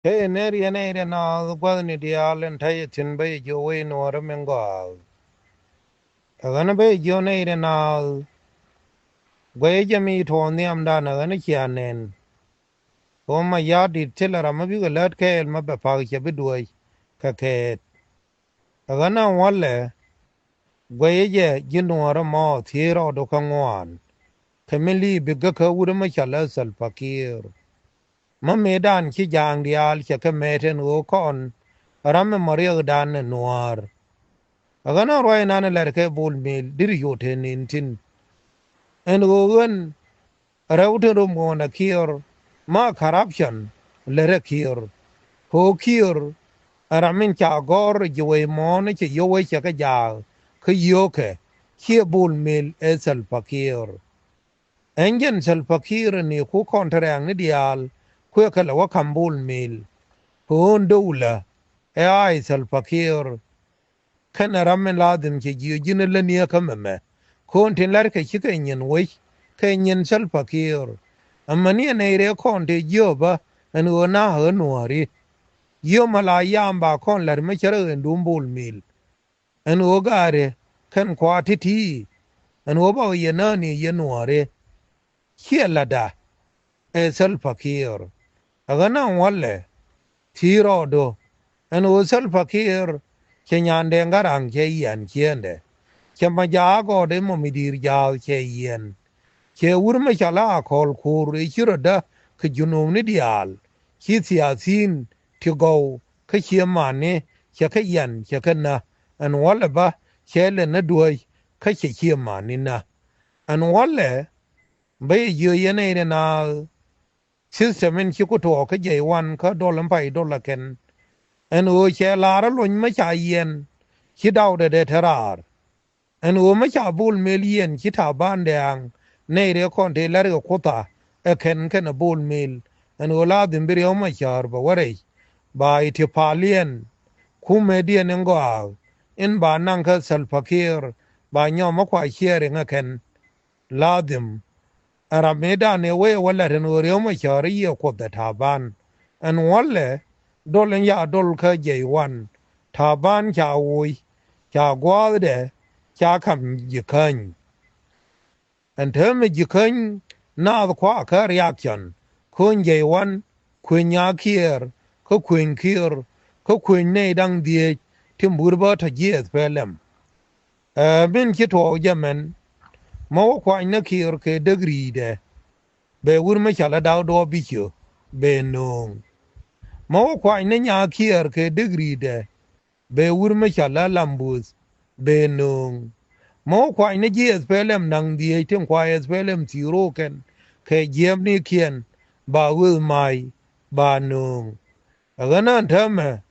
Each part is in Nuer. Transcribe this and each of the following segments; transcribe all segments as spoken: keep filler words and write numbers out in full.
Kä yɛ ner yɛn ɛ yɛ naath gua̱thni diaal in ta̱yɛ thi̱n bä yɛ jiök wec nuɔɔrä min gɔaa. Ɛ ɣän bä yɛ jiök nɛy ri naath guɛcä jɛ mi tuɔɔk nhiamdan ɛ ɣän cia nɛn. Ɣöö ma ya̱r di̱t thilɛ ram mi bikɛ lät kɛɛl ma bɛ pa̱k cɛ bi duäc kɛ kɛɛt. Ɛ ɣän ɛ wälɛ guɛcä jɛ ji̱ nuɔɔrä mɔ thiec rɔɔdu kä ŋuan. Kɛ mi li̱i̱ bi gäkä wut mi cɔl ɛ Salva Kiir. Mi mëëdan ci ja̱a̱ŋ diaal cɛ kɛ mɛt ɛn ɣöö kɔn ram ɛmɔ riɛkdan ɛ nuäär. Ɛ ɣän ɛ ruac nan ɛ la̱t kɛ Bol Mel diri yo̱o̱ te ni̱n thi̱n. Ɛn ɣöö ɣän rɛw tin rom ɣöö nɛ Kiir ma corruption lät ɛ Kiir. Ɣöö Kiir ɛ ram min ca gɔ̱r ji̱ wec mɔ̱ɔ̱n cɛ yio̱w wec cɛ kɛ jaak kä yio̱o̱kɛ ciɛ Bol Mel ɛ Salva Kiir. Ɛn jɛn Salva Kiir ni ku kɔn te rɛɛŋni diaal kuɛ kɛ lɛ wä ka̱m Bol Mel. Kɛ ɣöö dowlä ɛ ay Salva Kiir. Kɛnɛ ram min ladhim cɛ jiö ji̱n läniä kä mɛmɛ. Kɔn tin la̱rkɛ cikɛ nyin wec kɛ nyin Salva Kiir. Amäni ɛ nɛy rɛɛ kɔn te jiö bä ɛn ɣöö na ɣä nuääri. Jiö mɛ la yam ba kɔn la̱r mi cärɛ ɣen duum Bol Mel. Ɛn ɣöö gaari kɛn kua ti̱ti̱. Ɛn ɣöö ba ɣä yɛ nääni yɛ nuääri. Ciɛ la̱tda ɛ Salva Kiir. Ɛ ɣän ɛ wälɛ thiec rɔɔdu. Ɛn ɣöö Salva Kiir cɛ nyandɛ ŋa̱ra̱ŋ cɛ yian ciëndɛ. Cɛ ma jaak gɔɔdɛ mɔ mi di̱i̱r jaak cɛ yian. Cɛ wur mi cɔl a kɔl ko̱r ëë ci rɔ̱dä kɛ junubni diaal. Ci thiathi̱n ti gɔw kä cië mani cɛ kɛ yian cɛ kɛ nä. Ɛn wälɛ bä cɛ lɛ nä duäc kä cɛ cië mani nä. Ɛn wälɛ bä yɛ jiö yɛn ɛ yɛn a system in ci ku tuɔɔk kä jiɛc wan kä dol in pay dol a kɛn. Ɛn ɣöö cɛ la̱r a lony mä ca yiɛn ci dawdɛ dee te raar. Ɛn ɣöö mä ca Bol Mel yiɛn ci Taban Dɛ̈ɛ̈ŋ nɛy rɛɛ kɔn te la̱r kɛ Kuotha ɛ kɛn kɛnɛ Bol Mel. Ɛn ɣöö la dhim bi riɛw ma cäär bɛ wä rɛy ba i̱ ti pal yɛn kumɛ diɛn in gɔaa in ba naŋ kä Salva Kiir ba nyɔm mä kua ciɛɛr in ɛ kɛn. Ladhim. Ɛ ram mëëdan ëë wee wä la̱t ɛn ɣöö riɛw ma cäär i̱ yiëë Kuoth ɛ Taban. Ɛn wälɛ dol in ya dol kä jiɛc wan. Taban ca woc ca gua̱a̱thdɛ ca ka̱m ji̱ käny. Ɛn täämɛ ji̱ käny naath kua kä reaction. Kueny jiɛc wan kueny nyaa Kiir kä kueny Kiir kä kueny nɛy da̱ŋ dhieec ti mbuur bä tɔ jiɛth pɛ lɛm. Ɛ min ci tuɔɔk jɛ mɛn. Mä wä kuany ni Kiir kɛ dek ri̱i̱dɛ. Bɛ wur mi ca lä dak duɔɔp bi ciö bɛ nööŋ. Mä wä kuany ni nyaa Kiir kɛ dek ri̱i̱dɛ. Bɛ wur mi ca lä lam buth bɛ nööŋ. Mä wä kuany ni ji̱ S P L M naŋ dhieec tin kua S P L M thi̱i̱ ro̱o̱kɛn kɛ jiɛɛpnikiɛn ba ɣöth ma̱a̱c ba nööŋ. Ɛ ɣän ɣän täämɛ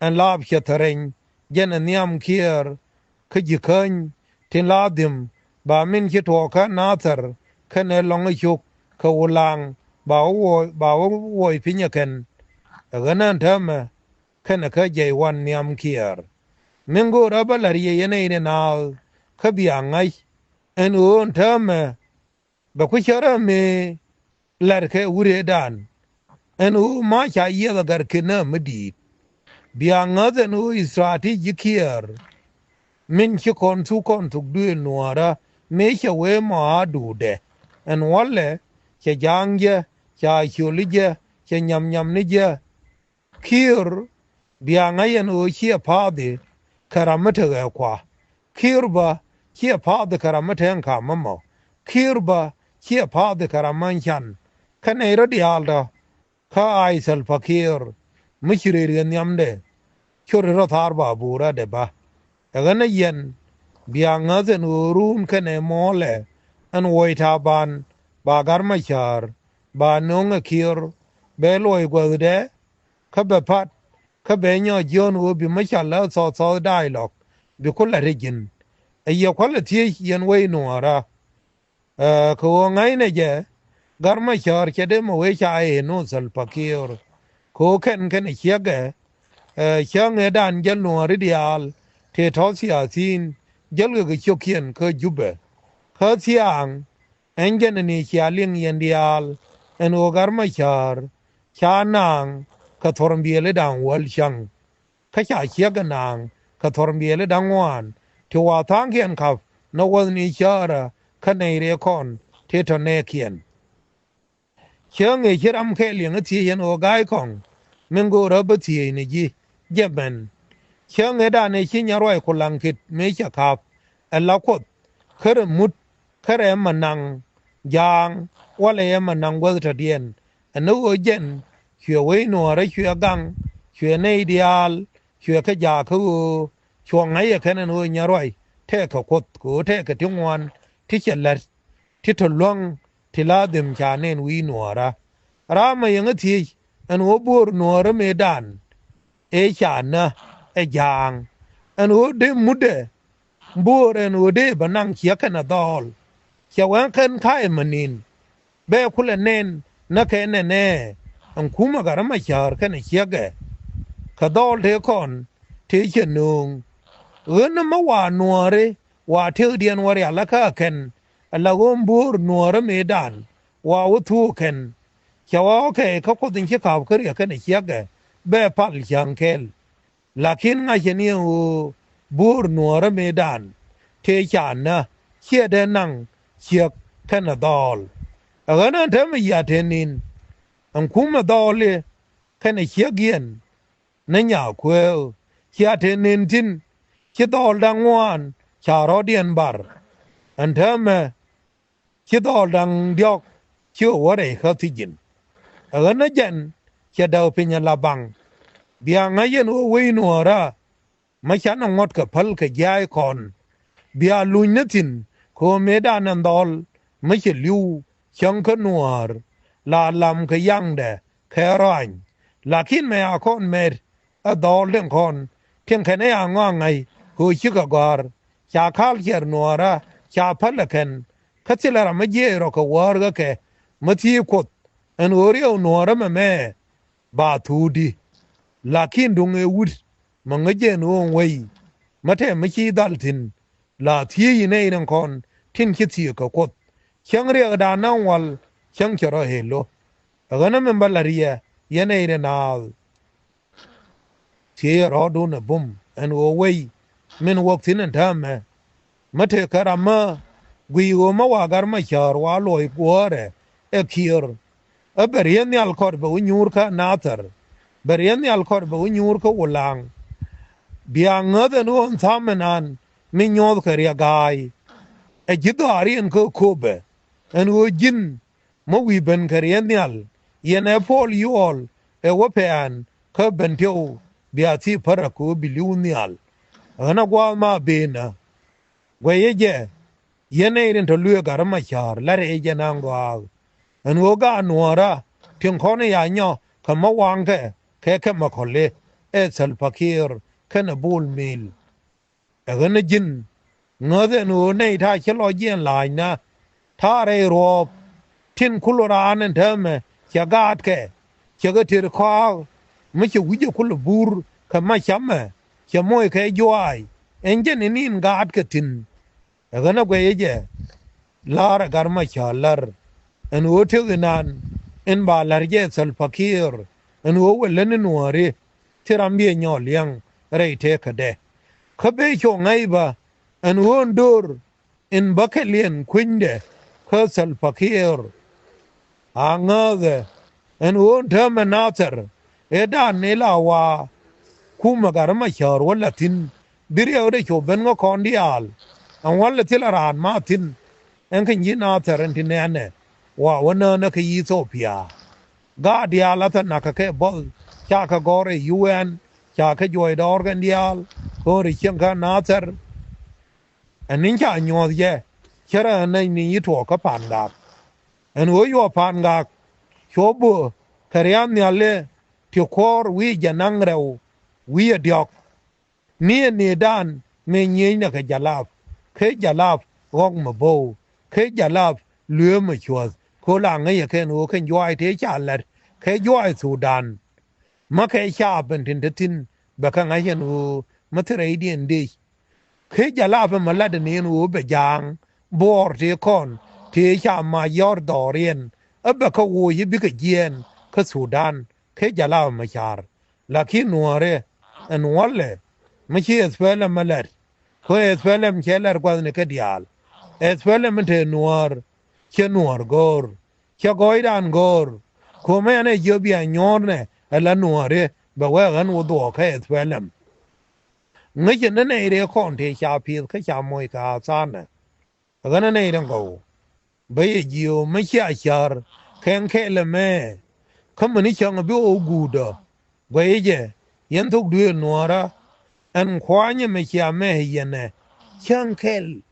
ɛn laap cɛ thärɛny jɛn ɛ nhiam Kiir kä ji̱ käny tin la dhim ba min ci tuɔɔk kä Nathɛr kɛnɛ lɔ̱ŋ ɛ cuk kɛ Wulaŋ ba wä wuɔc ba wä wuɔc piny ɛ kɛn. Ɛ ɣän ɣän täämɛ kɛnɛ kä jiɛc wan nhiam Kiir. Min go̱o̱rä bä la̱r yɛ yɛn ɛ in ɛ naath kä bia ŋa̱c ɛn ɣöö ɛn täämɛ bɛ ku cärä mëë la̱rkɛ wurëëdan. Ɛn ɣöö ma ca yiɛth agar kinä mi di̱i̱t bia ŋäth ɛn ɣöö istrateji Kiir min ci kɔn thuk kɔn thuk duëël nuɔ̱ɔ̱rä mëë cɛ wee mɔ a duudɛ. Ɛn wälɛ cɛ ja̱a̱ŋ jɛ ca ciöli jɛ cɛ nyamnyam ni jɛ. Kiir bia ŋäc ɛn ɣöö ciɛ pa̱a̱thi kɛ ram mi te ɣɛɛkua. Kiir bä ciɛ pa̱a̱thi kɛ ram mi te ɛn ka̱m ɛmɔ. Kiir bä ciɛ pa̱a̱thi kɛ ram mi can. Kä nɛy rɔ diaal tɔ kä ay Salva Kiir mi ci rëër ɣɛ nhiamdɛ. Cor rɔ thaar ba buur adɛ bä. Ɛ ɣän ɛ yɛn bia ŋäth ɛn ɣöö ruun kɛnɛ muɔ̱ɔ̱lɛ ɛn wuɔc Taban ba Gat Macäär ba nööŋ ɛ Kiir bɛ luɔc guäthdɛ. Kä bɛ pat kä bɛ nyɔk jiön ɣöö bi mi ca lä thɔth thɔth dialogue bi ku la̱t ɛ ji̱n. Ɛ yɛ kualɛ thiec yɛn wec nuɔɔrä. Ɛ kɛ ɣöö ŋa̱cnɛ jɛ Gat Macäär cɛ dee mɛ wee ca ëë nu Salva Kiir. Kɛ ɣöö kɛn kɛnɛ ciɛkɛ ɛ cäŋ ëëdan jäl nuɔɔri diaal tëë tɔ̱ thiathiin jälkɛ kɛ ciökiɛn kä Jubɛ. Kä thiaŋ ɛn jɛn ɛn i̱ cia liŋ yɛn diaal ɛn ɣöö Gat Macäär ca naaŋ kɛ thɔrmbiɛli da̱ŋ wäl cäŋ. Kä ca ciek ɛ naaŋ kɛ thɔrmbiɛli da̱ŋ ŋuan ti wa tha̱a̱ŋkiɛn ka̱p ni wäthni cäärä kä nɛy rɛɛ kɔn tëë tɔ̱ nɛɛkiɛn. Cäŋ ëë ci ram kɛɛl yɛn ɣä thiec ɛn ɣöö ga̱a̱c kɔŋ min go̱o̱rä bä thiec ni ji̱ jɛ mɛn. Cäŋ ëëdan ëë ci nyɛ ruac ku laŋkit mëë cɛ ka̱p ɛ la Kuoth kä rɛ mut kä rɛ mɛ naŋ jaaŋ walɛ yɛ mɛ naŋ guäth tɔ̱diɛn. Ɛn ɣöö jɛn cuɛ wec nuɔɔrä cuɛ gaŋ cuɛ nɛy diaal cuɛ kɛ jaak kä ɣöö cuɔ ŋa̱c ɛ kɛn ɛn ɣöö nyɛ ruac tɛɛkɛ Kuoth kɛ ɣöö tɛɛkɛ ti ŋuan ti cɛ lät ti tɔ luäŋ ti la dhim ca nɛn wi̱i̱ nuɔɔrä. Raamɛ yɛŋä thiec ɛn ɣöö bo̱o̱r nuɔɔrä mëëdan ëë ca nä ɛ jaaŋ ɛn ɣöö dee mutdɛ bo̱o̱r ɛn ɣöö dee bɛ naŋ ciɛ kɛnɛ dhɔɔl. Cɛ wɛŋ kɛn ka̱a̱c mɛ ni̱n bɛ kulɛ nɛn nä kɛ nɛnɛ ɛn kumɛ gat rɛ mɛ cäär kɛnɛ ciɛkɛ kɛ dhɔɔl tëë kɔn tëë cɛ nööŋ. Ɣän ni mä wa nuɔɔri wa tëëkdiɛn wä rial kä kɛn ala ɣöö bo̱o̱r nuɔɔrä mëëdan wa wä thuuk kɛn. Cɛ wä ɣä kɛ kä Kuoth in ci ka̱p kä riɛk kɛnɛ ciɛkɛ bɛ pal cäŋ kɛl. Lakin ŋa̱cä ni ɛn ɣöö bo̱o̱r nuɔɔrä mëëdan tëë ca nä ciɛ dee naŋ ciek kɛnɛ dhɔɔl. Ɛ ɣän ɛn täämɛ yia te ni̱n ɛn kumɛ dhɔɔli kɛnɛ ciek yɛn nä nya kuëë cia te ni̱n thi̱n ci dhɔɔl da̱ŋ ŋuan ca rɔ̱diɛn bar. Ɛn täämɛ ci dhɔɔl da̱ŋ diɔ̱k ci ɣöö wä rɛy kä thi̱ji̱n. Ɛ ɣän ɛ jɛn cɛ däk piny ɛ la baŋ bia ŋäc yɛn ɣöö wec nuɔɔrä mä canɛ ŋuɔ̱t kɛ päl kɛ jia̱a̱c kɔn. Bia luny ni thi̱n kɛ ɣöö mëëdan ɛn dhɔl mä cɛ li̱w cäŋ kä nuäär la lam kɛ yaŋdɛ kɛ rɔany. Lakin mɛ a kɔn mɛt ɛ dhɔɔl tin kɔn tin kɛn ɛ ya ŋɔak ŋa̱c kɛ ɣöö cikɛ gɔ̱a̱r ca ka̱l ciɛr nuäärä ca päl ɛ kɛn. Kä thilɛ ram mä jiɛc rɔ kɛ wäär ɣä kɛ mä thiec Kuoth ɛn ɣöö riɛw nuäärä mɛmɛ ba thuudi. Lakin duŋ ëë wut mɛ ŋäc jɛ ɛn ɣöö wei mä tɛm mä ci dhal thi̱n la thiec in nɛy rin kɔn tin ci thiek kɛ Kuoth. Cäŋ riɛkdan naŋ wal cäŋ cɛ rɔ helo. Ɛ ɣän ɛ min bä la̱t yɛ yɛn nɛy rin naath. Thiec ɛ rɔɔdun ɛ bum ɛn ɣöö wei min wäk thi̱n ɛn täämɛ. Mä tëëkɛ ram mä guiy ɣöö mä wa gat mä cäär wa luɔc guɔ̱ɔ̱rɛ ɛ Kiir. Ɛ bɛ rieth nhial kɔt bɛ wä nyuur kä Nathɛr. Bɛ rieth nhial kɔt bɛ wä nyuur kä Wulaŋ. Bia ŋäth ɛn ɣöö ɛn tha̱a̱ŋ mi naan mi nyuɔ̱th kɛ riɛk ga̱a̱y. Ɛ ji̱ dhɔaariɛn kä Köpɛ ɛn ɣöö ji̱n mä wi̱i̱ ben kɛ rieth nhial. Yɛn ɛ Puɔl Yuɔl ɛ wä pɛ̈ɛ̈n kä ben tiɛw bia thi̱i̱ pärä kɛ ɣöö bi li̱w nhial. Ɣän ɛ gua̱a̱th ma bëënä. Guɛcä jɛ yɛn nɛy rin tɔ luëë gat rɔ ma cäär la̱t ëë jɛ naŋ gɔaa. Ɛn ɣöö gaat nuɔ̱ɔ̱rä tin kɔn ëë ya nyɔ kɛ mä waŋkɛ kɛ kɛ mä kɔli ɛ Thɛlpa Kiir kɛnɛ Bol Mel. Ɛ ɣän ɛ ji̱n ŋäth ɛn ɣöö nɛy ta̱a̱ ci lɔcdiɛn la̱a̱cnä ta̱a̱ rɛy ruɔ̱ɔ̱p tin kul raan ɛn täämɛ cɛ gaatkɛ cɛ kɛ tëër kɔaak mi cɛ wi̱cɛ kul ɛ bur kɛ ma camɛ cɛ moc kɛ juaac ɛn jɛn in in gaatkɛ thi̱n. Ɛ ɣän ɛ guɛcä jɛ la̱r ɛ gat ma cä la̱r ɛn ɣöö tëk inan in ba la̱r jɛ Thɛlpa Kiir ɛn ɣöö wä lät ni nuɔ̱ɔ̱ri. Thil ram biɛ nyɔɔl li̱eŋ rɛy tëëkädɛ kä bee cuɔ ŋäc bä ɛn ɣöö in do̱r in bä kɛ liɛn kuenydɛ kä Thɛlpa Kiir. A ŋääthɛ ɛn ɣöö ɛn täämɛ Nathɛr ëëdan ëë la wa kumɛ gat rɔ ma cäär wä la̱th thi̱n. Bi riɛkdɛ cop ben ŋä kɔn diaal ɛn wälɛ thilɛ raan ma thi̱n. Ɛn kɛ nyi̱ Nathɛr ɛn ti nɛ̈nɛ wa wä nään ɛ kɛ Ithiopia. Gaat diaal a thil nakä kɛ buɔth ca kɛ gɔ̱r ɛ U N ca kɛ juɔc dɔɔr kɛn diaal. Ko̱n ri cieŋ kä Nathɛr ɛn ni̱n ca nyuɔ̱th jɛ. Cärɛ ɛn nɛy ni yi tuɔɔk kä Pa̱a̱n Gak. Ɛn ɣöö yuɔ Pa̱a̱n Gak cuɔ bö kɛ ria̱a̱n nhial i̱ ti kuɔ̱ɔ̱r wi̱i̱ jɛ naŋ rɛw wi̱i̱ ɛ diɔ̱k. Ni ɛ nëëdan mëë nyieenykɛ Jalap kɛ Jalap ɣɔ̱k mɛ bo̱o̱k kɛ Jalap lueemɛ cuɔ̱th. Kɛ ɣöö la ŋäc ɛ kɛn ɣöö kɛn juaac tëë ca la̱t kɛ juaac Thudan. Mä kɛ caap ɛn tin te thi̱n bɛ kɛ ŋa̱c ɛn ɣöö mä thil rɛydiɛn dec. Kɛ Jalap ɛmɛ latdɛ ni ɛn ɣöö bɛ ja̱a̱ŋ buɔɔr tëë kɔn tëë ca mac yɔ̱r dhɔriɛn. Ɛ bɛ kɛ woc i̱ bikɛ jiɛɛn kä Thudan. kɛ jɛ la mɛ car. Lakin Nuäärɛ ɛn wälɛ mi ci S P L M ɛ lɛt. Kɛ S P L M cɛ lɛt gua̱thni kɛ diaal. S P L M te Nuäär, cɛ Nuäär go̱o̱r, cɛ gɔɔydan go̱o̱r. Kɛ mɛ ɛn ɛ jiö bia nyuɔ̱ɔ̱rnɛ ɛ la Nuäärɛ bɛ wee ɣän wä dhuɔɔk kɛ S P L M. Ŋäcɛ ni nɛy rɛɛ kɔn tëë ca pi̱eth kä ca moc kɛ a tha̱a̱nɛ. Ɣän ni nɛy rɛɛ gɔw bä yɛ jiö mi cia cär kɛn kɛɛl ɛmɛ. Kä mi ni cäŋ bi ɣöö guutdä guɛy jɛ yɛn thok duëël Nuäärä. Ɛn kuanyɛ mi cia mɛ yɛnɛ cäŋ kɛl.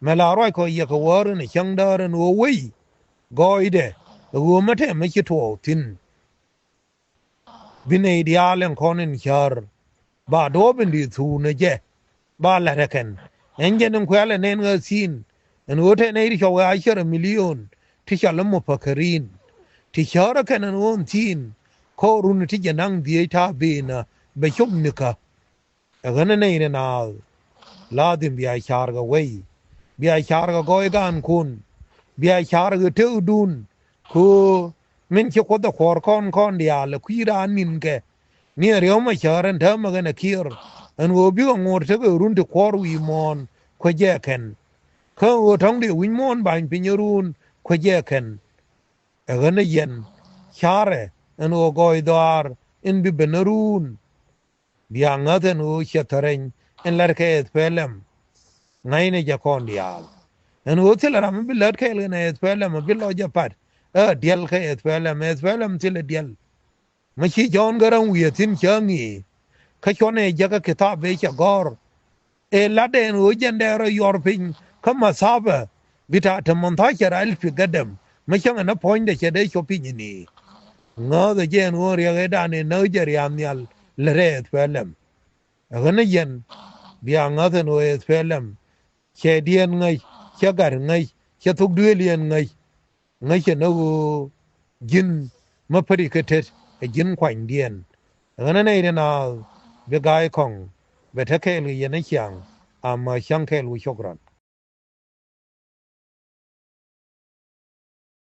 Mɛ la ruac kɔ yɛ kɛ wäär in cäŋ däär ɛn ɣöö wei gɔɔydɛ ɣöö mi tɛm mi ci tuɔɔk thi̱n. Bi nɛy diaal ɛn kɔn in cär ba duɔ̱ɔ̱p in di̱i̱t thuun ɛ jɛ ba la̱t ɛ kɛn. Ɛn jɛn in kuɛ̈l ɛ nɛn ɣä thi̱n ɛn ɣöö te nɛy ti cɔk ɛ a cär ɛ milion ti cɔl ɛ mupakarin ti cär ɛ kɛn ɛn ɣöö in thi̱n. Kɔɔrun ti jɛ naŋ dhieec ta̱a̱ ben ɛ bɛ cop nikä. Ɛ ɣän ɛ nɛy ri naath. Ladhim bia ca̱r kɛ wei, bia ca̱r kɛ gɔɔy gaankun, bia ca̱r kɛ tëkdun. Kɛ ɣöö min ci Kuoth ɛ kuɔ̱r kɔn kɔn diaal ɛ kui̱ raan ni̱n kɛ. Ni ɛ riäm ɛ cäär ɛn täämɛ kɛn ɛ kiɛɛr ɛn ɣöö bikɛ ŋo̱o̱r tekɛ run ti kuɔ̱r wi̱i̱ muɔ̱ɔ̱n kuɛ jɛ kɛn. Kä ɣöö tɔ̱ŋ dee wi̱c muɔ̱ɔ̱n ba̱ny piny ɛ run kuɛ jɛ kɛn. Ɛ ɣän ɛ yɛn ca̱rɛ ɛn ɣöö gɔɔy dhɔaar in bi ben ɛ run. Bia ŋäth ɛn ɣöö ciɛ thärɛny in lät kɛ S P L M. Ŋa̱cnɛ jɛ kɔn diaal ɛn ɣöö thilɛ ram mi bi lät kɛɛl kɛnɛ S P L M bi lɔc jɛ pat. Ɛ diɛl kɛ S P L M, S P L M thilɛ diɛl. Mi ci Jɔ̱ɔ̱n Gäräŋ wi̱i̱ ɛ thi̱n cä ŋi̱i̱ kä cuɔnɛ jɛ kä kitap ëë cɛ gɔ̱r. Ëë latdɛ ɛn ɣöö jɛn dee rɔ yuɔr piny kä mathapɛ bi ta̱a̱ te mɔntha̱cɛr alpi gädɛm mi cäŋ ɛn ɛ puɔ̱nydɛ cɛ dee cuɔp piny ni. Ŋääth ɛ jɛ ɛn ɣöö riɛk ëëdan ëë näk jɛ ria̱a̱n nhial lät rɛy S P L M. Ɛ ɣän ɛ yɛn bia ŋäth ɛn ɣöö S P L M cɛ diɛɛn ŋäc, cɛ gat ŋäc, cɛ thok duëël yɛn ŋäc. Ŋäcɛ ni ɣöö ji̱n mi päri kɛ tet ɛ ji̱n kuanydiɛn. Ɣän ɛ nɛy ri naath bi ga̱a̱c kɔ̱ŋ bɛ te kɛɛl kɛ yɛn ɛ ciaŋ. Amä cäŋ kɛɛl wu cok rɔn.